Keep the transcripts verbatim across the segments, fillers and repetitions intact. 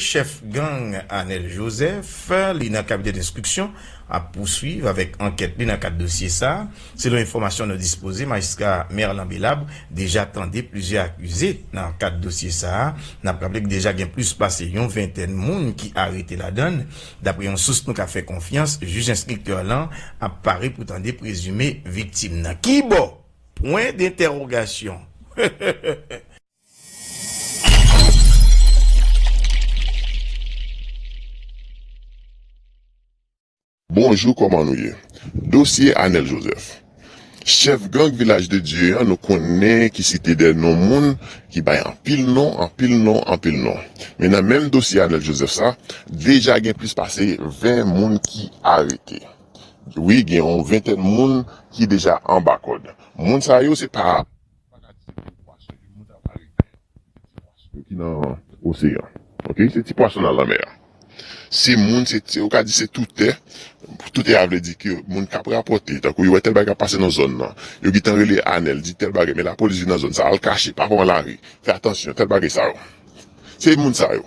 Chèf gang Anèl Joseph, li nan kabinè denstriksyon, ap pouswiv avèk ankèt li nan kad dosye sa a. Selon enfòmasyon nou dispoze, majistra Merlan Belab deja tande plizyè akize nan kad dosye sa a. N ap raple ke deja gen plis pase yon ventèn moun ki arete ladan l. Dapre yon sous nou ka fè konfyans, jij enstriktè lan ap pare pou tande prezime viktim nan. Kibò? Pwen dentèwogasyon. Bonjou, kòman nou ye? Dosye Anèl Joseph. Chèf gang Vilaj de Dye an, nou konnen ki site de non moun ki bay anpil non, anpil non, anpil non. Men nan menm dosye Anèl Joseph sa, deja gen plis pase ven moun ki arete. Wi, gen yon ventèn moun ki deja anba kòd. Moun sa yo, se pa ki nan oseyan. Ok? Se ti pwason nan lanmè a. Se moun, se, se, ou ka di se toutè. Toutè a vle di ke moun k ap rapòte, tankou yo wè tèl bagay k ap pase nan zòn nan. Yo gentan rele Anèl, di tèl bagay, men lapolis vin nan zòn sa, al kache, pa pran lari. Fè atansyon, tèl bagay sa yo. Se moun sa yo.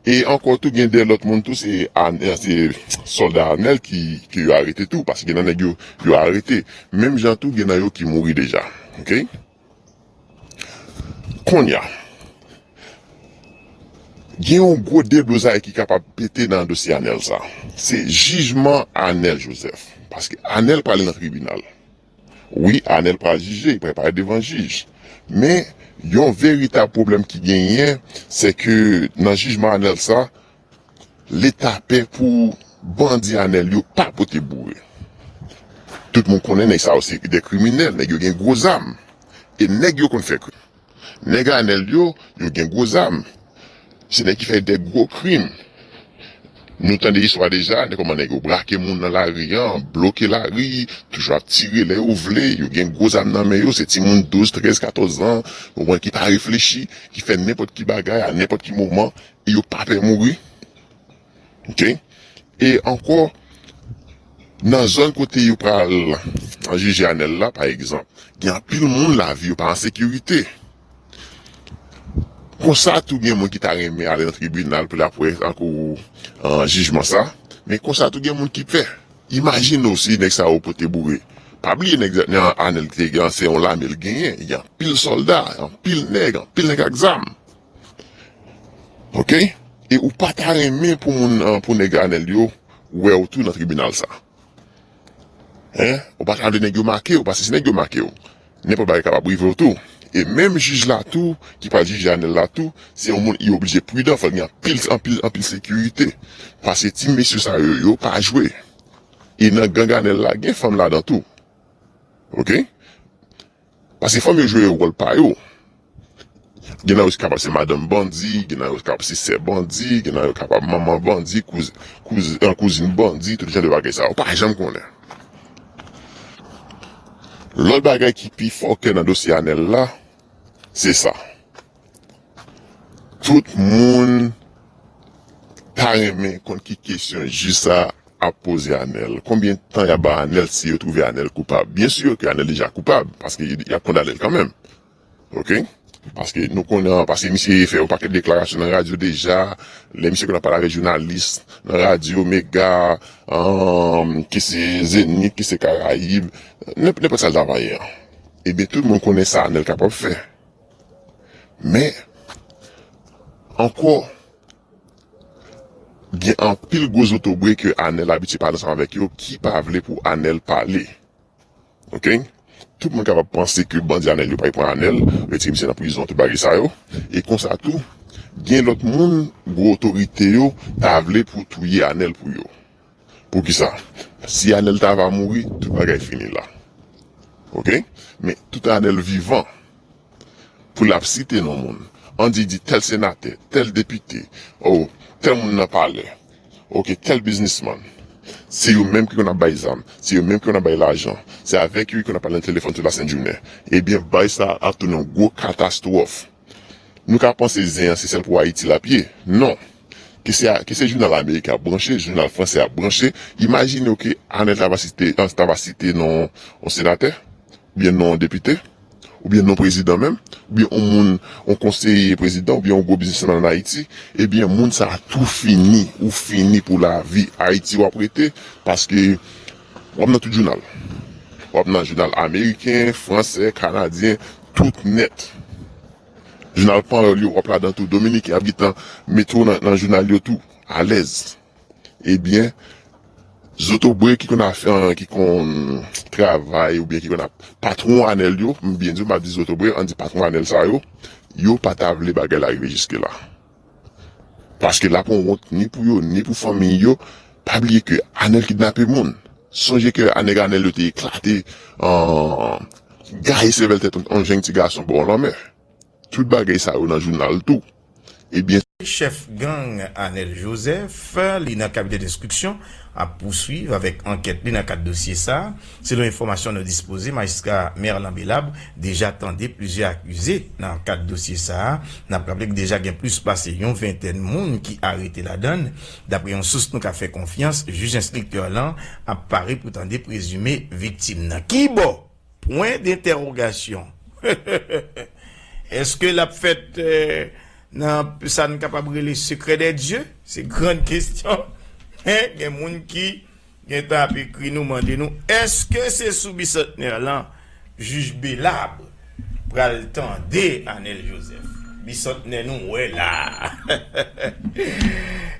E ankò tou, gen de lòt moun tou, se Anèl, se sòlda Anèl ki, ki yo arete tou, paske gen nan nèg yo, yo arete. Menm jan tou, gen nan yo ki mouri deja. Ok? Kounye a, gen yon gwo deblozay ki kapab pete nan dosye Anèl sa. Se jijman Anèl Joseph. Paske Anèl prale nan tribinal. Wi, Anèl pral jije, li pral parèt devan jij. Men, yon veritab pwoblèm ki genyen, se ke nan jijman Anèl sa, Leta pè pou bandi Anèl yo pa pote boure. Tout moun konnen nèg sa yo se de kriminèl, nèg yo gen gwo zam. E nèg yo konn fè krim. Nèg Anèl yo, yo gen gwo zam. Se nèg ki fè de gwo krim. Nou tande istwa deja, de kòman nèg yo brake moun nan lari an, bloke lari, toujou ap tire lè yo vle, yo gen gwo zam nan men yo, se timoun douz, trèz, katòz an, ou konprann, ki pa reflechi, ki fè nenpòt ki bagay a nenpòt ki moman, e yo pa pè mouri. Ok? E ankò, nan zòn kote yo pral jije Anèl la, pa egzanp, gen anpil moun lavi yo pa an sekirite. Konsa tou gen moun ki ta renmen ale nan tribinal pou l ap wè tankou, ah, jijman sa, men konsa tou gen moun ki pè. Imajine w si nèg sa yo pote boure. Pa bliye nèg nan Anèl te gen, se yon lame l genyen, gen anpil sòlda, anpil nèg, anpil nèg ak zam. Ok? E ou pa ta renmen pou moun, ah, pou nèg Anèl yo wè w tou nan tribinal sa. Hein? Ou pa ta vle nèg yo make w, paske si nèg yo make w, nenpòt bagay kapab rive w tou. E menm jij la tou, ki pral jije Anèl la tou, se yon moun, li oblije pridan, fò l gen anpil, anpil, anpil sekirite. Paske ti mesye sa yo, yo pa jwe. E nan gang Anèl la, gen fanm ladan tou. Ok? Paske fanm yo jwe wòl pa yo. Gen nan yo kapab se madanm bandi, gen nan yo kapab se sè bandi, gen nan yo kapab manman bandi, kouz-, kouz-, an kouzin bandi, tout jan de bagay sa yo. Pa janm konnen. Lòt bagay ki pi fòkè nan dosye Anèl la, se sa. Tout moun ta renmen konn ki kesyon jij sa ap poze Anèl. Konbyen tan y ap ba Anèl si yo twouve Anèl koupab? Byen si ke Anèl deja koupab, paske y ap kondane l kanmenm. Ok? Paske nou konnen, paske misye fè yon pakèt deklarasyon nan radyo deja, lè misye konn ap pale avèk jounalis nan radyo, Mega, ahn, ki se Zenith, ki se Karayib, nenp-, nenpòt sa l ta va ye an. Ebyen, tout moun konnen sa Anèl kapab fè. Men, ankò, gen anpil gwo zotobre ke Anèl abitye pale ansanm avèk yo ki pa vle pou Anèl pale. Ok? Tout moun kapab panse ke bandi Anèl yo pral pran Anèl, retire misye nan prizon, tout bagay sa yo. E konsa tou, gen lòt moun, gwo otorite yo, ta vle pou touye Anèl pou yo. Poukisa? Si Anèl ta va mouri, tout bagay fini la. Ok? Men tout Anèl vivan, pou l ap site non moun. Andy di tèl senatè, tèl depite, oh, tèl moun nan palè, ok, tèl biznismann. Se yo menm ki konn ap bay zam, se yo menm ki konn ap bay lajan, se avèk yo ki konn ap pale nan telefòn tout lasent jounen. Ebyen, bay sa ap tounen yon gwo katastwòf. Nou ka panse zen an se sèl pou Ayiti l ap ye. Non. Ke se, ke se jounal ameriken ap branche, jounal franse ap branche, imajine w ke Anèl ta va site, ta va site non yon senatè, oubyen non yon depite, oubyen non prezidan menm, oubyen yon moun, yon konseye prezidan, oubyen yon gwo biznismann ann Ayiti, ebyen, moun sa a tou fini, ou fini pou lavi. Ayiti w ap rete, paske w ap nan tout jounal. W ap nan jounal ameriken, fransè, kanadyen, tout nèt. Jounal panyòl yo, w ap ladan tou. Dominiken ap gentan mete w nan, nan jounal yo tou, alèz. Ebyen, zotobre ki konn ap fè, ki konn travay oubyen ki konn ap patwon Anèl yo, m byen di w, m ap di zotobre, ann di patwon Anèl sa yo, yo pa ta vle bagay la rive jiske la. Paske l ap yon wont ni pou yo, ni pou fanmi yo. Pa bliye ke Anèl kidnape moun. Sonje ke nèg Anèl yo te eklate, an, gaye sèvèl tèt yon, yon jèn ti gason bò lanmè. Tout bagay sa yo nan jounal tou. Ebyen, chèf gang Anèl Joseph, li nan kabinè denstriksyon, ap pouswiv avèk ankèt li nan kad dosye sa a. Selon enfòmasyon nou dispoze, majistra Merlan Belab deja tande plizyè akize nan kad dosye sa a. N ap raple ke deja gen plis pase yon ventèn moun ki arete ladan l. Daprè yon sous nou ka fè konfyans, jij enstriktè lan ap pare pou tande prezime viktim nan. Kibò? Pwen dentèwogasyon. Èske l ap fèt, eh, nan sa n kapab rele sekrè dè dye? Se grann kesyon. Hein? Gen moun ki gentan ap ekri nou, mande nou, èske se sou bisantnè lan jij Belab pral tande Anèl Joseph? Bisantnè nou wè la.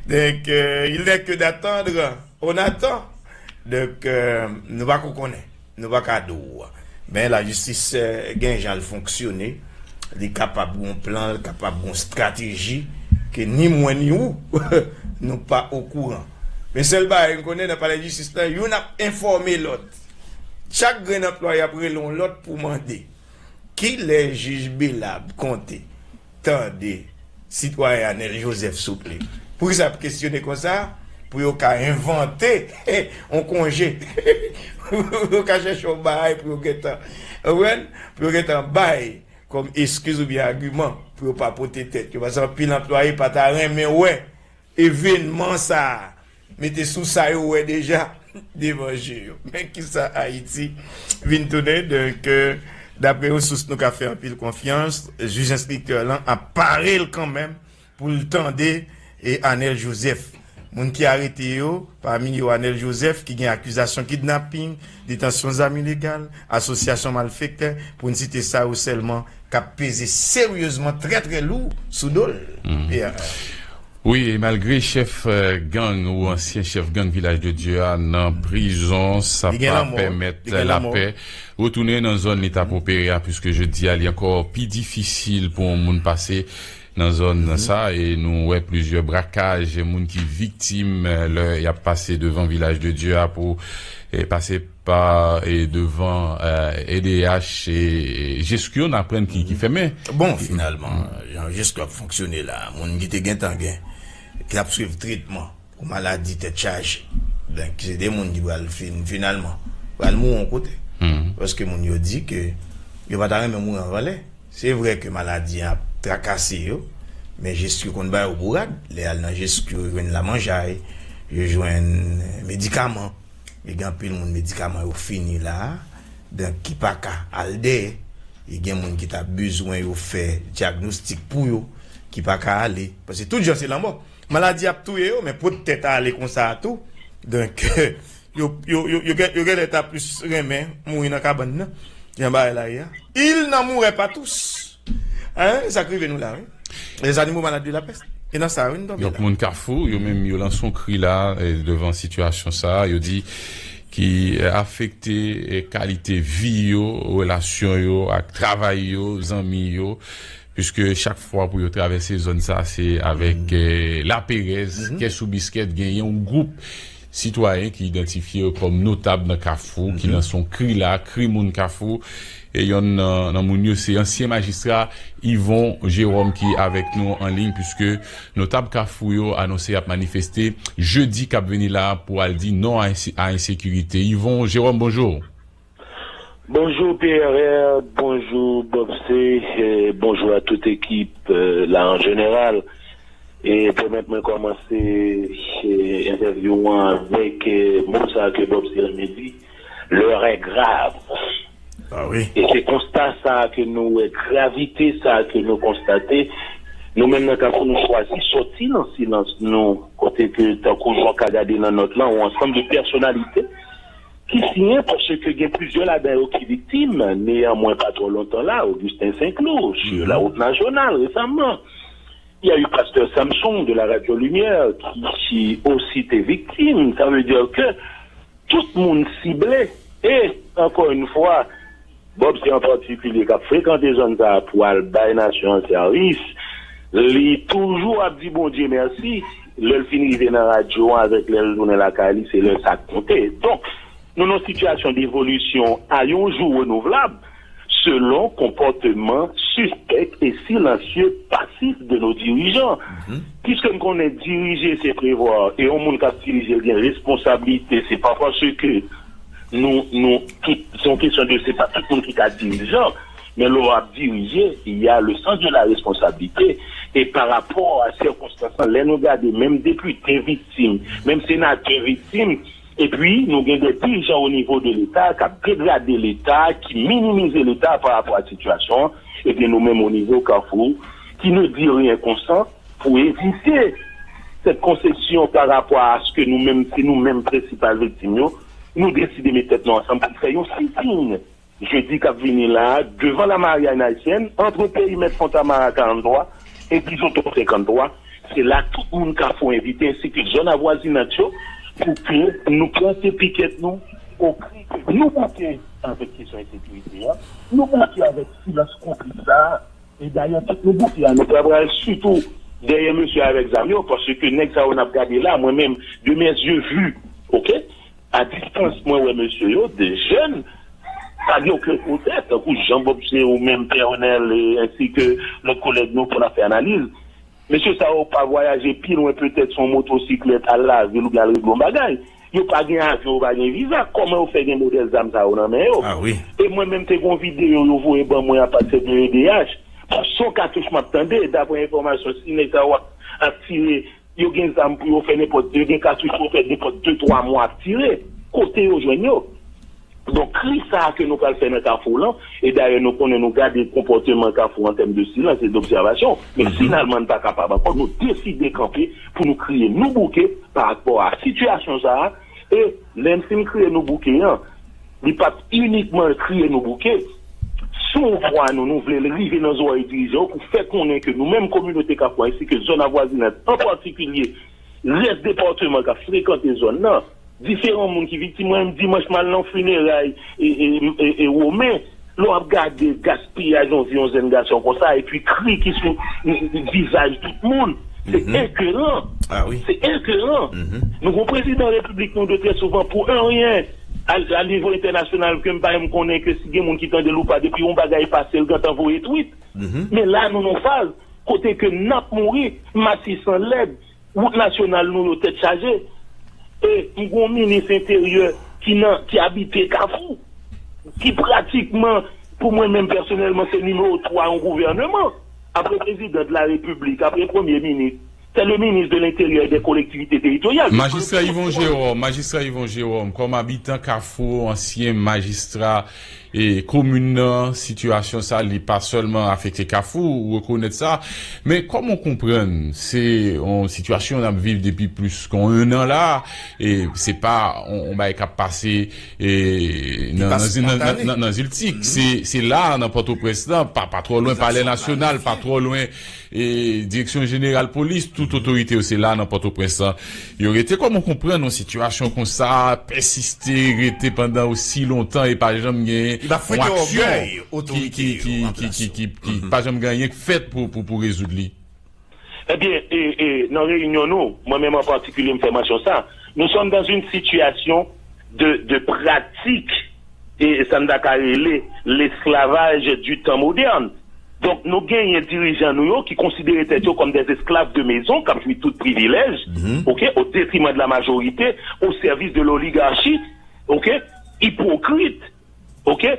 Donc, euh, il n'est que d'attendre, on attend. Donc, euh, nou pa ko konnen. Nou pa ka di w. Men lajistis, eh, gen jan l fonksyone. Li kapab gon plan, li kapab gon estrateji ke ni mwen ni ou, nou pa okouran. Men sèl bagay m konnen nan palè jistis la, youn ap enfòme lòt. Chak grenn anplwaye ap rele yon lòt pou mande. Kilè jij Belab konte tande sitwayen Anèl Joseph, souple? Poukisa ap kesyone konsa? Pou yo ka envante yon konje. Pou yo ka chèche yon bagay pou yo gentan, ou konprann? Pou yo gentan bay kòm eskiz oubyen agiman pou yo pa pote tèt yo. Paske anpil anplwaye pa ta renmen wè evènman sa a, mete sou sa yo wè deja devan je yo. Men kisa Ayiti vin tounen, donk, euh, daprè yon sous nou ka fè anpil konfyans, jij enstriktè lan ap pare l kanmenm pou l tande, e, Anèl Joseph. Moun ki arete yo, pami yo Anèl Joseph, ki gen akizasyon kidnaping, detansyon zam ilegal, asosyasyon malfektè, pou n site sa yo sèlman, k ap peze seryezman trè, trè lou sou do l. Mhm. P R. Wi, e malgre chèf, eh, gang ou ansyen chèf gang Vilaj de Dye a nan prizon, sa pa pèmèt lapè retounen nan zòn li t ap opere a, piske jodi a li ankò pi difisil pou yon moun pase nan zòn sa, e nou wè plizyè brakaj, moun ki viktim, eh, lè y ap pase devan Vilaj de Dye a pou, eh, pase pa, eh, devan, eh, E D H, e, e Jesco n aprann ki, ki fèmen. Bon, finalman, jan Jesco ap fonksyone la, moun ki te gentan gen, ki t ap swiv tretman pou maladi tèt chaje. Donk, se de moun ki pral fin, finalman, pral mouri yon kote. Mhm. Paske moun yo di ke yo pa ta renmen mouri an valè. Se vre ke maladi an ap trakase yo, men Jesco konn ba yo bourad. Lè y al nan Jesco, yo jwenn lamanjay, yo jwenn, eh, medikaman. E gen anpil moun medikaman yo fini la a, donk ki pa ka al dèyè. E gen moun ki ta bezwen yo fè dyagnostik pou yo, ki pa ka ale. Paske tout jan se lanmò. Maladi ap touye yo, men pot tèt ale konsa a tou. Donk, yo, yo, yo, yo gen, yo genlè ta plis renmen mouri nan kabann nan, jan bagay la ye a. Ils n'en mourraient pas tous. Hein? Sa k rive nou la, wi. Les animaux malades de la peste. E nan sa, wi, nou tonbe la. Donk, moun Kafou, yo menm, yo lanse yon kri la, eh, devan sitiyasyon sa a. Yo di ki, eh, afekte, eh, kalite vi yo, relasyon yo ak travay yo, zanmi yo, piske chak fwa pou yo travèse zòn sa, se avèk, eh, laperèz, kè sou biskèt, genyen yon gwoup sitwayen ki idantifye yo kòm notab nan Kafou, ki lanse yon kri la, kri moun Kafou. E yonn nan, nan moun yo, se ansyen majistra Yvon Jérôme ki avèk nou an liy, piske notab Kafou yo anonse y ap manifeste jedi k ap vini la pou al di non a ense-, a ensekirite. Yvon Jérôme, bonjou. Bonjou P R R, bonjou Bob C, eh, bonjou a tout ekip, eh, la an jeneral. E pèmèt mwen kòmanse, eh, entèvyou an avèk, eh, mo sa ke Bob C renmen di, l'heure est grave. Ah wi. E se konsta sa a ke nou wè, gravite sa a ke nou konstate. Nou menm nan Kafou, nou chwazi sòti nan silans nou, kote ke, tankou jan w ka gade nan nòt lan, yon ansanm de pèsonalite ki siyen, paske gen plizyè ladan yo ki viktim. Neyanmwen, pa twò lontan la, Augustin Saint-Cloud, sur la wout nasyonal, resaman. Il y a eu Pasteur Samson de la Radio Lumière qui, qui aussi était victime. Ça veut dire que tout moun sible. E, ankò yon fwa, Bob se an patikilye k ap frekante zòn sa a pou al bay nasyon an sèvis. Li toujou ap di Bondye mèsi lè l fin rive nan radyo an avèk lè l tounen lakay li, se lè sa k konte. Donk, nou nan yon sitiyasyon devolisyon a yon jou renouvlab selon konpòteman sispèk e silansye pasif de nos dirigeants. Piske m konnen dirije se prevwa, e yon moun k ap dirije l gen responsablite, se pa paske nou, nou tout, se yon kesyon de, se pa tout moun ki ka dirijan, men lè w ap dirije, il y a le sens de la responsabilité, e pa rapò a sirkonstans lan, lè nou gade, menm depite viktim, menm senatè viktim, epi nou gen de dirijan o nivo de Leta k ap degrade Leta, ki minimize Leta pa rapò a sitiyasyon an, ebyen nou menm o nivo Kafou, qui ne dit rien consent, pou evite cette concession pa rapò a ce que nou menm, se nou menm prensipal viktim yo, nou deside met tèt nou ansanm pou n fè yon sit-in jedi k ap vini la a, devan la Marianne Haïtienne, antre perimèt Fontamara karant twa e Bizoto senkant twa. Se la tout moun Kafou envite, ensi ke zòn avwazinant yo, pou ke nou plante pikèt nou o kri ke nou bouke avèk kesyon ensekirite a, nou bouke avèk silans konplis sa a, e dayè, tout nou bouke a, nou pral pral sitou dèyè mesye avèk zam yo, paske nèg sa yo n ap gade la, mwen menm, de mes yeux vus, oke? A distans, mwen wè mesye yo, de jèn, pa gen okenn odè, tankou Jean Bob, se ou menm, Pè Onèl, e, ensi ke lòt kolèg nou, pou n ap fè analiz. Mesye sa yo pa vwayaje pi lwen, petèt se yon motosiklèt al lavil oubyen al regle yon bagay. Yo pa gen avyon, yo pa gen viza. Kòman yo fè gen modèl zam sa yo nan men yo? Ah wi. E mwen menm, te gen yon videyo yo voye ban mwen apati de E D H. Bon, se yon katouch m ap tande, daprè enfòmasyon, si nèg sa yo ap, ap tire, yo gen zam pou yo fè nenpòt, yo gen katouch pou yo fè nenpòt de twa mwa ap tire. Kote yo jwenn yo? Donk, kri sa a ke nou pral fè nan Kafou lan, e dayè nou konnen nou gade konpòteman Kafou an tèm de silans e dobsèvasyon, men finalman n pa kapab ankò, nou deside kanpe pou nou kriye nou bouke pa rapò a sitiyasyon sa a, e lè n fin kriye nou bouke an, li p ap inikman kriye nou bouke, se yon vwa nou, nou vle l rive nan zòrèy dirijan yo pou fè konnen ke nou menm kominote Kafou, ensi ke zòn avwazinant an patikilye, rès depatman k ap frekante zòn nan, diferan moun ki viktim. Mwen menm, dimanch, m al nan fineray e, e, e, e Women. Lè w ap gade gaspiyaj yon vi yon jèn gason konsa, epi kri ki sou, mm, vizaj tout moun, se enkoeran. Ah wi. Se enkoeran. Nou gen yon prezidan repiblik nou de trè souvan pou anyen a, a nivo entènasyonal ke m pa menm konnen ke si gen moun ki tande l ou pa, depi yon bagay pase, l gentan voye tweet. Men la, nou nan faz kote ke n ap mouri, matisan lèd, wout nasyonal nou yo tèt chaje. E m gen yon minis enteryè ki nan, ki abite Kafou, ki pratikman, pou mwen menm pèsonèlman, se nimewo twa yon gouvèneman. Apre prezidan de la repiblik, apre premye minis, c'est le ministre de l'Intérieur et des Collectivités Territoriales. Majistra Yvon Jérôme, Majistra Yvon Jérôme, kòm abitan Kafou, ansyen majistra e komin nan, sitiyasyon sa, li pa sèlman afekte Kafou, ou rekonèt sa, men kòman w konprann, se yon sitiyasyon n ap viv depi plis ke yon an la, e se pa yon, yon bagay k ap pase, e nan, nan, nan, nan, nan Ziltik, se, se la, nan Pòtoprens lan, pa, pa twò lwen Palè Nasyonal, pa twò lwen e direksyon jeneral polis, tout otorite yo se la nan Pòtoprens lan. Yo rete kòman konprann yon sitiyasyon konsa, pèsiste, rete pandan osi lontan e pa janm gen yon aksyon ki, ki, ki, ki, ki, ki, ki pa janm gen anyen k fèt pou, pou, pou rezoud li. Ebyen, e, e, nan reyinyon nou, mwen menm an patikilye, m fè mansyon sa, nous sommes dans une situation de, de pratique, e sa n ta ka rele l'esclavage du temps moderne. Donk, nou genyen dirijan nou yo ki konsidere tèt yo kòm des esclaves de maison, k ap jwi tout privilèj, oke, au détriment de la majorité, au service de l'oligarchie, oke, ipokrit, oke,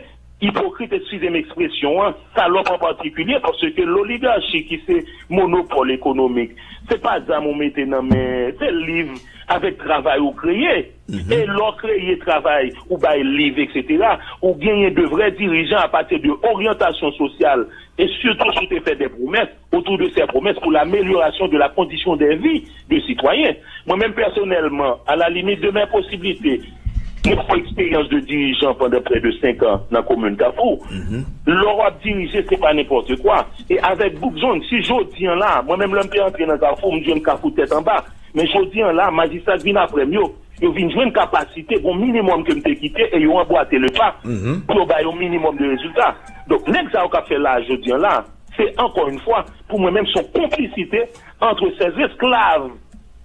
ipokrit, eskize m ekspresyon an, salòp an patikilye, paske loligachi ki se monopòl ekonomik, se pa zam ou mete nan men, se liv avèk travay ou kreye. E lè w kreye travay, ou bay liv, et cetera, ou genyen de vrè dirijan apati de oryantasyon sosyal, e sitou si w te fè de pwomès, autour de ces promesses pour l'amélioration de la condition de vie de citoyens. Mwen menm pèsonèlman, à la limite de mes possibilités, mwen fè eksperyans de dirijan pandan près de cinq ans nan komin Kafou. Lè w ap dirije, se pa nenpòt kwa. E avèk bouk zonn, si jodi an la, mwen menm lè m te antre nan Kafou, m jwenn Kafou tèt anba. Men jodi an la, majistra k vin apre m yo, yo vin jwenn kapasite, gon minimòm ke m te kite, e yo anbwate le pa pou yo bay yon minimòm de rezilta. Donk, nèg sa yo k ap fè la jodi an la, se ankò yon fwa, pou mwen menm, se yon konplisite entre ces esclaves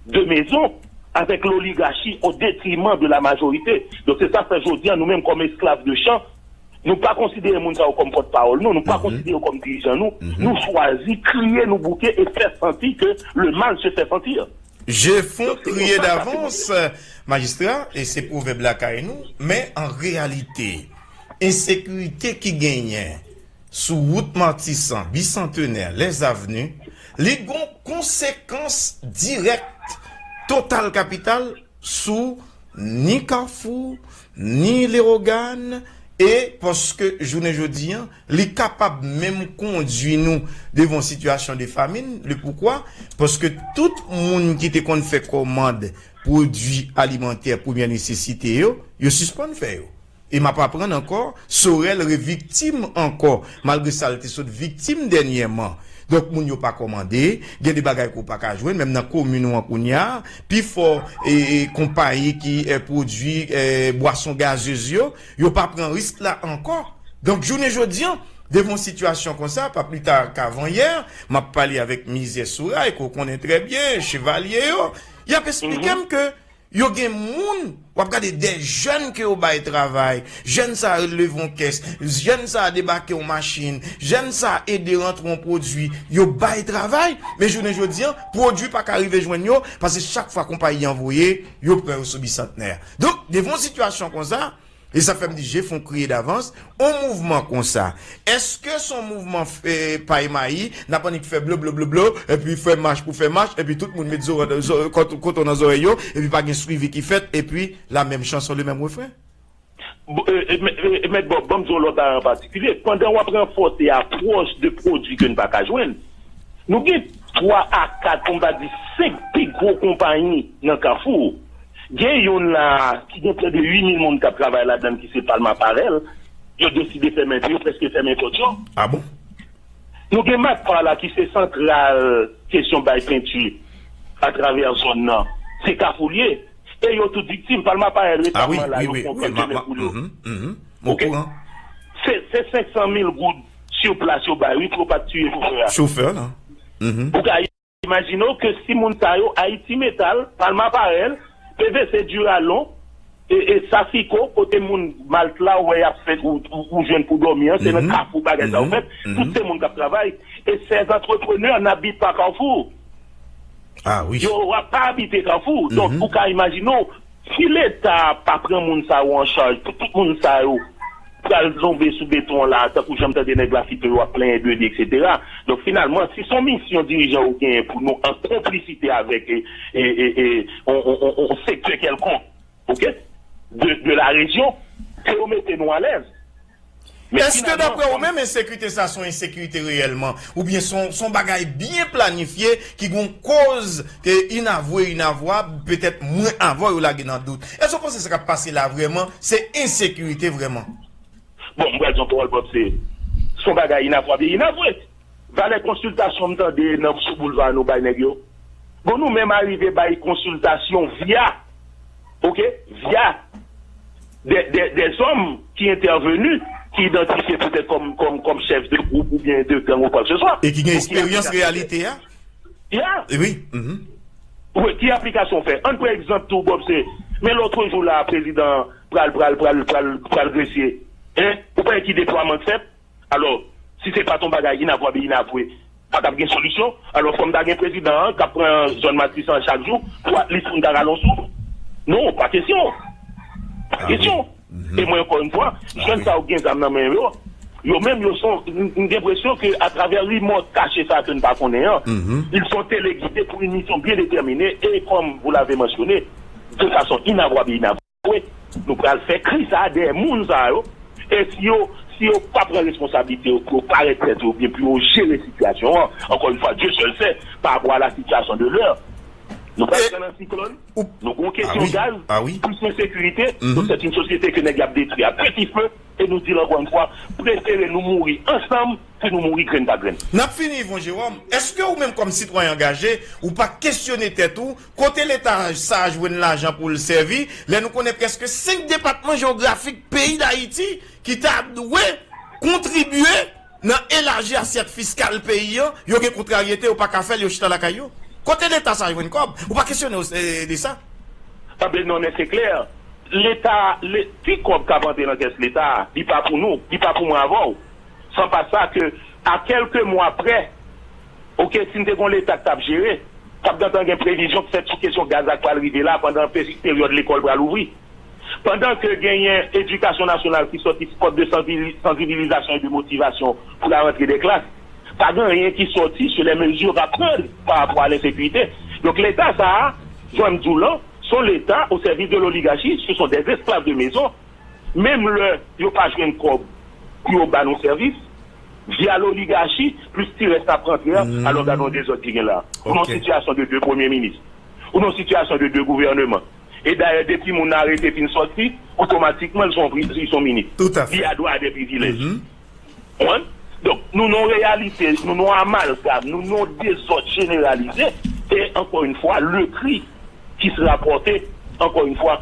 de maison avec l'oligarchie au détriment de la majorité. Donk, se sa k fè jodi an, nou menm kòm esklav de chan, nou pa konsidere moun sa yo kòm pòtpawòl nou, nou pa konsidere yo kòm dirijan nou, nou chwazi kriye, nou bouke e fè santi ke le mal se fait sentir. Je fon kriye davans, majistra, e se pwovèb lakay nou, men an reyalite, ensekirite ki genyen sou wout Matisan, Bisantenè, Lèzavni, li gon konsekans dirèk total kapital sou ni Kafou, ni Lewogàn, e paske jounen jodi an, li kapab menm kondui nou devan yon sitiyasyon de famin. Le poukwa? Paske tout moun ki te konn fè kòmand pwodui alimantè premyè nesesite yo, yo sispann fè yo. E m ap aprann ankò, Sorèl reviktim ankò, malgre sa l te sot viktim dènyèman. Donk, moun yo pa kòmande, gen de bagay ke w pa ka jwenn, menm nan komin ou an kounye a, pifò e, e, konpayi ki e, pwodui e, bwason gazez yo, yo pa pran risk la ankò. Donk, jounen jodi an, devan yon sitiyasyon konsa, pa pli ta kavanyè, m ap pale avèk Mizè Soura, ke w konnen trè byen, Chevalye yo, y ap esplike m ke yo gen moun, w ap gade de jèn ke yo bay travay. Jèn sa a leve yon kès, jèn sa a debake yon machin, jèn sa a ede rantre yon pwodui, yo bay travay. Men jounen jodi an, pwodui pa ka rive jwenn yo, paske chak fwa konpayi an voye, yo pran yo sou Bisantnè. Donk, devan yon sitiyasyon konsa, e sa fè m di, je fon kriye davans, yon mouvman konsa, èske se yon mouvman f- e, pay mayi, n ap annik fè blo blo blo blo, epi fè mach pou fè mach, epi tout moun met zo- zo- kòt- kòton nan zòrèy yo, epi pa gen swivi ki fèt, epi la menm chanson, le menm refren? Bon, e, e, mè- e, Mèt Bòb, ban m di w lòt bagay an patikilye. Pandan w ap ranfòse apwòch de pwodui ke n pa ka jwenn, nou gen twa a kat, pou m pa di senk pi gwo konpayi nan Kafou. Gen youn la ki gen prè de uit mil moun k ap travay ladan l, ki se Palma Parel. Yo deside fèmen, yo prèske fèmen pòt yo. Ah bon? Nou gen Matpa la ki se santral kesyon bay penti atravè zòn nan. Se Kafou l ye. E yo tout viktim. Palma Parel resaman la, yo fè yon kòl chemen pou yo. Ok? Se, se senk san mil goud sou plas yo bay, wi, pou yo pa t tiye chofè a. Chofè la. Ou ka imajine w ke si moun sa yo, Haiti Metal, Palma Parel, P V C Duralon, e, e Safico, kote moun Malt la, ou wè y ap fè, ou, ou, ou jwenn pou dòmi an, se nan Kafou bagay sa yo fèt. Tout se moun k ap travay. E ces entrepreneurs n'habitent pas Carrefour. Ah wi. Yo pa abite Kafou. Donk, ou ka imajine w, si Leta pa pran moun sa yo an chaj, pou tout moun sa yo pral tonbe sou beton an la, tankou jan m tande nèg Lafito yo ap plenyen de li, et cetera. Donk, finalman, si se yon misyon dirijan yo genyen pou nou an konplisite avèk e, e, e, e, on, on, on, on sektè kèlkonk, ok, de, de la rejyon, ke yo mete nou alèz. Men finalman, kòm... Èske, daprè ou menm, ensekirite sa se yon ensekirite reyèlman? Oubyen se yon, se yon bagay byen planifye ki gen yon koz ke inavwe, inavwab, petèt mwen avè w yo lage nan dout? Èske w panse sa k ap pase la vrèman, se ensekirite vrèman? Bon, m pral di yon pawòl, Bob, se, se yon bagay inavwab e inavwe. Valè konsiltasyon m tande nan, sou boulva nou bay nèg yo. Bon, nou menm arive bay konsiltasyon via, ok, via de, de, de zòm ki entèveni, ki idantifye petèt kòm, kòm, kòm chèf de gwoup oubyen de gang ou kwakeseswa. E ki gen eksperyans reyalite a? Ya. Wi. Wi, ki aplikasyon w fè? Ann pran egzanp tou, Bob, se, men lòt jou la, prezidan pral, pral, pral, pral, pral Gresye. Hein? Ou pa wè ki deplwaman k fèt? Alò, si se pa t yon bagay inavwab e inavwe, pa t ap gen solisyon. Alò, fò m ta gen prezidan an k ap pran zòn Matisan chak jou pou at least pou n ta rale yon souf. Non, pa kesyon. Pa kesyon. E mwen, ankò yon fwa, jèn sa yo gen zam nan men yo, yo menm, yo son, m m gen enpresyon ke atravè rimò kache sa ke n pa konnen an, ils sont téléguidés pour une mission bien déterminée et, comme vous l'avez mentionné, de façon inavouable et inavouée, nou pral fè kri sa a dèyè moun sa yo. E si yo, si yo pa pran responsablite yo, pou yo parèt tèt yo, oubyen pou yo jere sitiyasyon an, encore une fois, Dieu seul sait, par rapport à la situation de l'heure, nou pral pran nan siklòn, nou gon kesyon gaz, plis ensekirite. Donk, c'est une société ke nèg y ap detwi a peti fe. E nou di l ankò yon fwa, prefere nou mouri ansanm ke nou mouri grenn pa grenn. N ap fini, Yvon Jérôme. Èske ou menm, kòm sitwayen angaje, ou pa kesyone tèt ou, kote Leta sa a jwenn lajan pou l sèvi, lè nou konnen prèske senk depatman jewografik peyi Dayiti ki ta dwe kontribye nan elaji asyèt fiskal peyi an, yo gen kontraryete, yo pa ka fè l, yo chita lakay yo? Kote Leta sa a jwenn kòb? Ou pa kesyone w, e, de sa? Tanbe non, men se klè. Leta, le, ti kòb k ap antre nan kès Leta a, li pa pou nou, li pa pou mwen avè w. San pa sa ke, a kèlke mwa prè, oke, si n te gon Leta k t ap jere, t ap gentan gen previzyon k fèt sou kesyon gaz la k pral rive la pandan pe- peryòd lekòl pral ouvri. Pandan ke genyen edikasyon nasyonal ki sòti spòt de sanvili- sansibilizasyon e de motivasyon pou la rantre dè klas, pa gen anyen ki sòti sur les mesures à prendre par rapport à l'insécurité. Donk, Leta sa a, jan m di w lan, se yon Leta au service de l'oligarchie, ce sont des esclaves de maison. Menm lè yo pa jwenn kòb pou yo ba nou sèvis, via l'oligarchie, plis ti rès ap rantre a, alò gade yon dezòd ki gen la. Ou nan yon sitiyasyon de de premye minis. Ou nan yon sitiyasyon de de gouvèneman. E dayè, depi moun nan arete fin sòti, otomatikman, li se yon pri- li se yon minis. Li a dwa a de privilèj. Konprann? Donk, nou nan yon reyalite, nou nan yon amalgam, nou nan yon dezòd jeneralize. E, ankò yon fwa, le kri ki sera pòte, ankò yon fwa,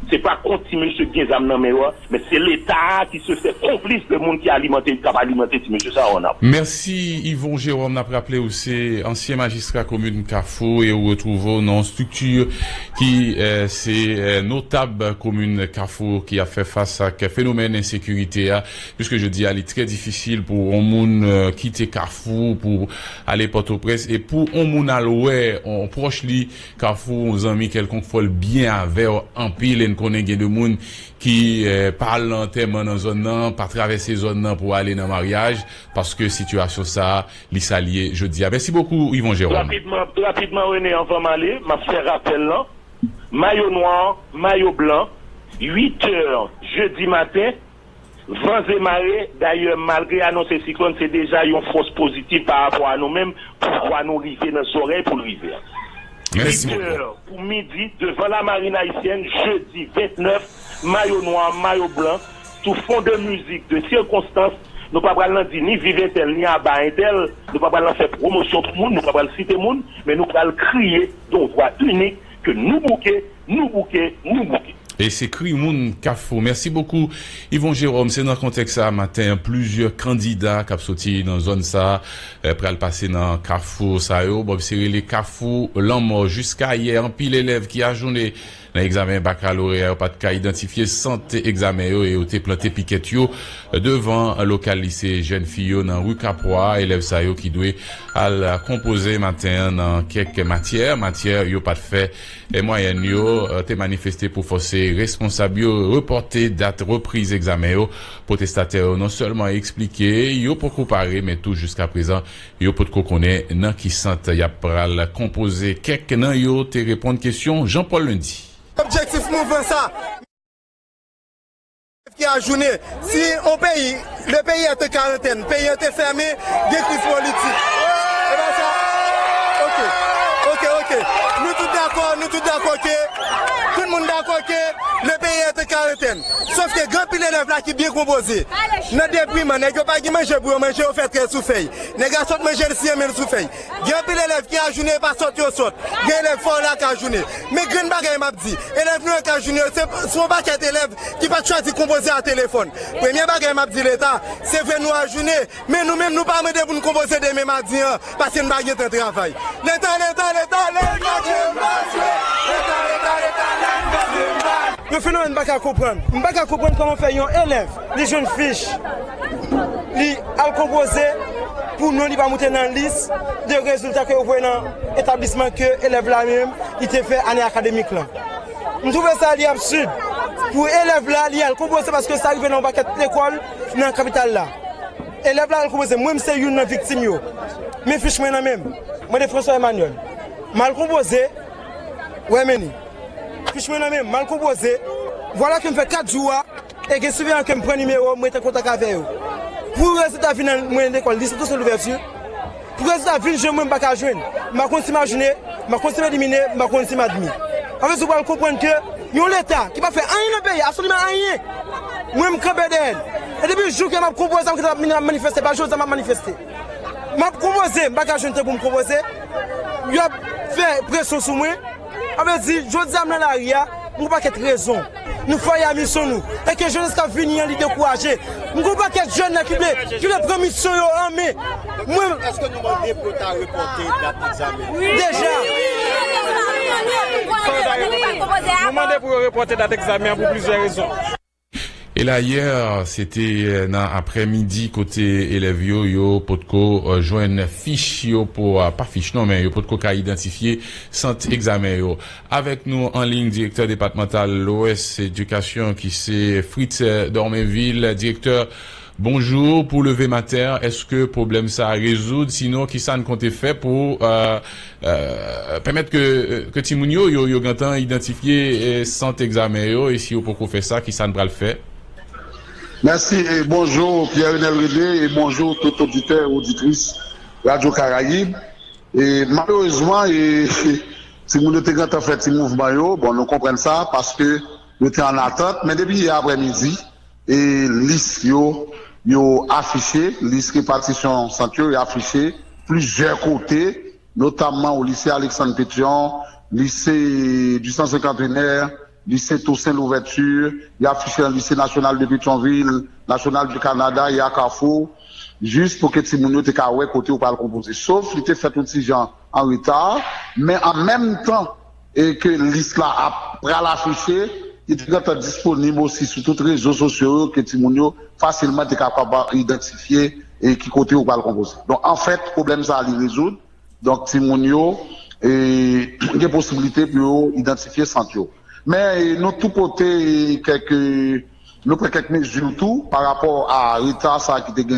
se pa kont ti mesye k gen zam nan men yo a, men se Leta a ki se fè konplis de moun ki alimante, k ap alimante ti mesye sa yo an ap. Mèsi, Yvon Jérôme. N ap raple w se ansyen majistra komin Kafou e ou retwouve w nan yon estrikti ki, eh, se, eh, notab komin Kafou ki ap fè fas ak fenomèn ensekirite a, piske jodi a li trè difisil pou yon moun, eh, kite Kafou pou ale Pòtoprens e pou yon moun al wè yon pwòch li Kafou, yon zanmi kèlkonk, fò l byen avè w anpil. E n konnen gen de moun ki, eh, pa al nan antèman nan zòn nan, pa travèse zòn nan pou ale nan maryaj, paske sitiyasyon sa a, li sa l ye jodi a. Mèsi bokou, Yvon Jérôme. Rapidman, rapidman, René, anvan m ale, m ap fè rapèl lan. Mayo nwa, mayo blan, uit è jedi maten, van e mare, dayè, malgre anonse siklòn, se deja yon fòs pozitif pa rapò a nou menm, poukwa nou rive nan zòrèy pou l rive a. Mèsi bokou. Uit è pou midi, devan la marin ayisyèn, jedi ventnèf, mayo nwa, mayo blan, sou fon de mizik, de sikonstans, nou pa pral nan di ni viv entèl, ni aba entèl, nou pa pral nan fè pwomosyon pou moun, nou pa pral site moun, men nou pral kriye yon vwa inik ke nou bouke, nou bouke, nou bouke. E se kri moun Kafou. Mèsi bokou, Yvon Jérôme. Se nan kontèks sa a, maten an, plizyè kandida k ap soti nan zòn sa a, eh, pral pase nan kafou sa yo. Bon, se rele Kafou Lanmò. Jiska yè, anpil elèv ki ajounen nan egzamen bakaloreya yo pa t ka idantifye sant egzamen yo e yo te plante pikèt yo devan lokal lise jèn fi yo nan ri Kapwa. Elèv sa yo ki dwe al konpoze maten an nan kèk matyè, matyè yo pa t fè e mwayèn yo, eh, te manifeste pou fòse responsab yo repòte dat repriz egzamen yo. Pwotestatè yo non sèlman eksplike yo poko pare, men tou jiskaprezan, yo potko konnen nan ki sant y ap pral konpoze. Kèk nan yo te reponn kesyon Jean Paul Lundy. Objektif mouvman sa, ki ajounen, si yon peyi, le pays est en quarantaine, peyi an te fèmen, gen kriz politik. E pa sa? Ok, ok, ok. Nou tout dakò, nou tout dakò ke, tout moun dakò ke le pays est en quarantaine. Sòf ke gen anpil elèv la ki byen konpoze. Nan depriman, nèg yo pa gen manje pou yo manje, yo fè trè sou fèy. Nèg la sot manje l siyen men l sou fèy. Gen anpil elèv ki ajounen, e pa sòt yo sòt. Gen elèv fò la k ajounen. Men grenn bagay m ap di, elèv nou yo k ajounen yo, se, se yon pakèt elèv ki pa t chwazi konpoze a telefòn. Premye bagay m ap di Leta, se vre nou ajounen, men nou menm nou pa mande pou n konpoze demen madi an, paske n pa gen tan travay. Leta, Leta, Leta, Leta, Leta, Leta, Leta, Leta, Leta, Leta. Yon fenomèn m pa ka konprann. M pa ka konprann kòman fè yon elèv, li jwenn fich, li al konpoze pou non li pa moute nan lis de rezilta ke yo voye nan etablisman ke elèv la menm li te fè ane akademik lan. M twouve sa li absid. Pou elèv la, li al konpoze paske sa rive nan yon pakèt lekòl nan kapital la. Elèv la al konpoze, mwen m se youn nan viktim yo. Men fich mwen nan men m. Mwen de François Emmanuel. M al konpoze, wè men ni. Fich mwen nan men m, m al konpoze. Vwala ke m fè kat jou a, e gen siveyan ke m pran nimewo, m rete kontak avè yo. Pou rezilta final mwen lekòl, lise Toussaint Louverture. Pou rezilta vin jwenn mwen, m pa ka jwenn. M pa konn si m a jounen, m pa konn si m elimine, m pa konn si m admi. Anfen, si w pral konprann ke yon Leta ki pa fè anyen nan peyi, absoliman anyen, mwen, m kanpe dèyè l. E depi jou ke m ap konpoze, m ap manifeste, pa jodi a m ap manifeste. M ap konpoze, m pa ka jwenn tan pou m konpoze. Y ap fè presyon sou mwen. Sa vle di, jodi a m nan lari a, m gon pakèt rezon. Nou fè a misyon nou. E ke jenès k ap vini an, li dekouraje. M gon pakèt jèn nan ki vle, ki vle pran misyon yo an men. Mwen, Èske nou mande pou yo ta repòte dat egzamen? Deja. Nou mande pou yo repòte dat egzamen an pou plizyè rezon. E la yè, se te nan aprèmidi kote elèv yo, yo potko, eh, jwenn fich yo pou, ah, pa fich non, men yo potko ka idantifye sant egzamen yo. Avèk nou an liy, direktè depatmantal Lwès Edikasyon ki se Fritz Dormainville. Direktè, bonjou. Pou leve maten an, èske pwoblèm sa a rezoud? Sinon, kisa n konte fè pou, eh, eh, pèmèt ke, ke timoun yo, yo, yo gentan idantifye, eh, sant egzamen yo, e si yo poko fè sa, kisa n pral fè? Mèsi, e bonjou Pierre Renel René, e bonjou tout oditè, oditris Radyo Karayib. E malerezman, e, timoun yo te gentan fè ti mouvman yo, bon, nou konprann sa, paske yo te an atant, men depi yè aprèmidi, e lis yo, yo afiche, lis repatisyon sant yo, yo afiche plizyè kote, notamman o lise Alexandre Pétion, lise du Centre Cinquantenaire, lise Toussaint Louverture, y afiche nan lise National de Petyonvil, National du Canada, y a Carrefour, jis pou ke timoun yo te ka wè kote yo pral konpoze. Sof, li te fèt yon ti jan an reta, men an menm tan e ke lis la ap pral afiche, li te gentan disponib osi sou tout rezo sosyo yo ke timoun yo fasilman te kapab idantifye e ki kote yo pral konpoze. Donk, anfèt, pwoblèm sa a li rezoud. Donk, timoun yo, e, gen posiblite pou yo idantifye sant yo. Men, e, nou tou pote, e, kèk, nou pran kèk mezi tou pa rapò a reta sa a ki te gen